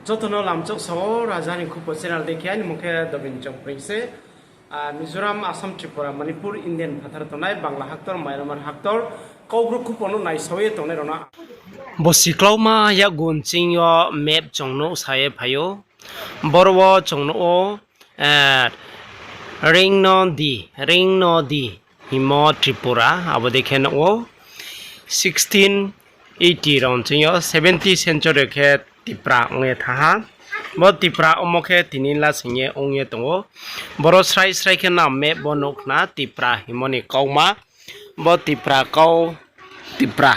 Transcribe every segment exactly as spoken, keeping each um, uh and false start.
Joto no lamchok sao, Raja ni Khupo channel dei khe, aini mung khe Dobin Chongpring se. Ah, Mizoram, Assam, Tripura, Manipur, Indian phathar tongnai, Bangla haktor, Myanmar haktor, Kaubru Khupo no naisao ye tongnai rao no. Bo siklauma yakgu nching yo map chung nuh sa ye phai ou. Boro wo chung nuh ou, eh, Ring Nodi, Ring Nodi hingmo Tripura, abo dei khe nuh ou. Sixteen eighty rao nching yo, seventh century khe Tipra ong ye thanng ha. Bo Tipra ongmo khe tini lasing ye ong ye tong ou. Boro srai srai khe nang map bo nuh khna, Tipra hingmo ni kauma. Bo Tipra kau, Tipra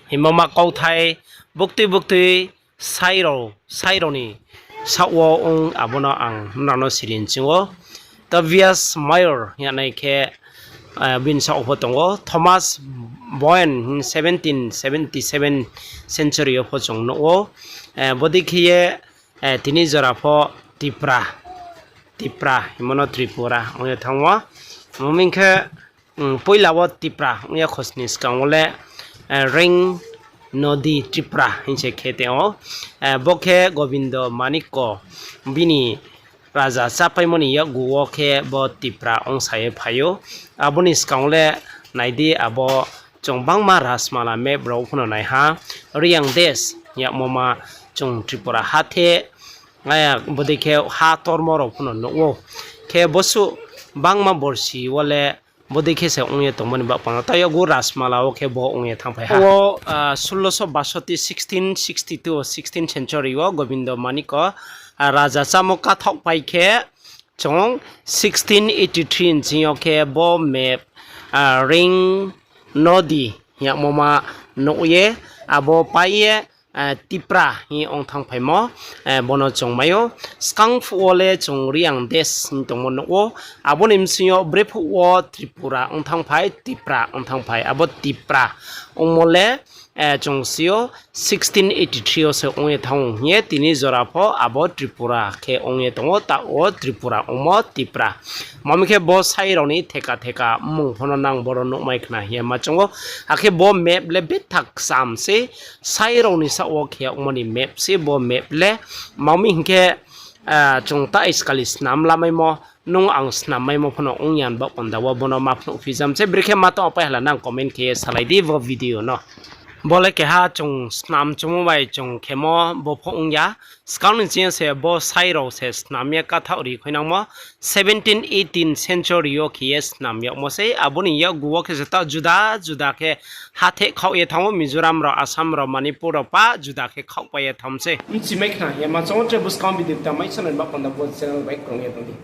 hingmo ma kauthai buktui buktui sai rao, sai rao ni saoh wo ong, abo no ang nrao no siri nching ou. Tobias Mayer hing ye nai khe, eh, bini saoh pho tong ou. Thomas Boyne, hmm, seventeen seventy seven century yo pho chung nuh ou. Eh, bodei khe ye, eh, tini jora pho Tipra, Tipra hingmo no Tripura ong ye thanngmo. Ming khe, hmm, poila wo Tipra ong ya khosni skang wo le, eh, Ring Nodi Tripura hing se khe tong ou. Eh, bo khe Gobindo Manikko bini raja chápaimo ni yakgu wo khe bo Tipra ongsa ye phai ou. Abo ni skang wo le nai di, abo chung bangma Rajmala map rao pho no nai ha. Reang Desh yagmo ma chung Tripura hathe, eh, bodei khe ha tormo rao pho no nuh ou. Khe bosuh bangma borsi wo le bodei khe se ong ye tongmo ni baoh panda tao yakgu Rajmala wo khe bo ong ye thanngphai ha. Wo, ah, ষোলোশো বাষট্টি, sixteen sixty two, sixteenth century wo Gobindo Manikko, ah, raja chámo kathaohpai khe chung sixteen eighty three nching yo khe bo map, ah, Ring Nodi yagmo ma nuh ye, abo pai ye, eh, Tipra hing ong thanngphaimo, eh, bo no chung mai ou. Skang phuh wo le chung Reang Desh hing tongmo nuh ou. Abo ni bsing yo brephuh wo Tripura ong thanngphai, Tipra ong thanngphai. Abo Tipra ongmo le, eh, chung si ou sixteen eighty three yo se ong ye thanng ou hing ye, tini jora pho abo Tripura khe ong ye tong ou, taoh wo Tripura ongmo Tipra. Mami khe bo sai rao ni theka theka mmung pho no nang boro nuhmai khna hing ye ma chung ou. Akhe bo map le betha kcham se, sai rao ni saoh wo khe yagmo ni map se bo map le. Mami hing khe, ah, chung ta iskali snam lamaimo, nung ang snam maimo pho no ong ya ni baoh panda wo bo no ma phnuh phi jam se, brekhe ma tong pai hala nang comment khe ye salai di bo video no. Bo le keha chung snam chungmo bai chung khemo bo pho ong ya. Skang ni ching yo se bo sai rao se snam ye kathaoh ri khuinangmo. Seventeen eighteen century yo khe ye snam yagmo sei, abo ni yakgu wo khe se taoh juda juda khe hatheh khaoh ye thanng ou, Mizoram rao, Assam rao, Manipur rao pa juda khe khaohpai ye thanng se. Bchimai khna hing ye ma chung ou, tre buskang video ta mai sanai ba panda bo channel bai krung ye tong di.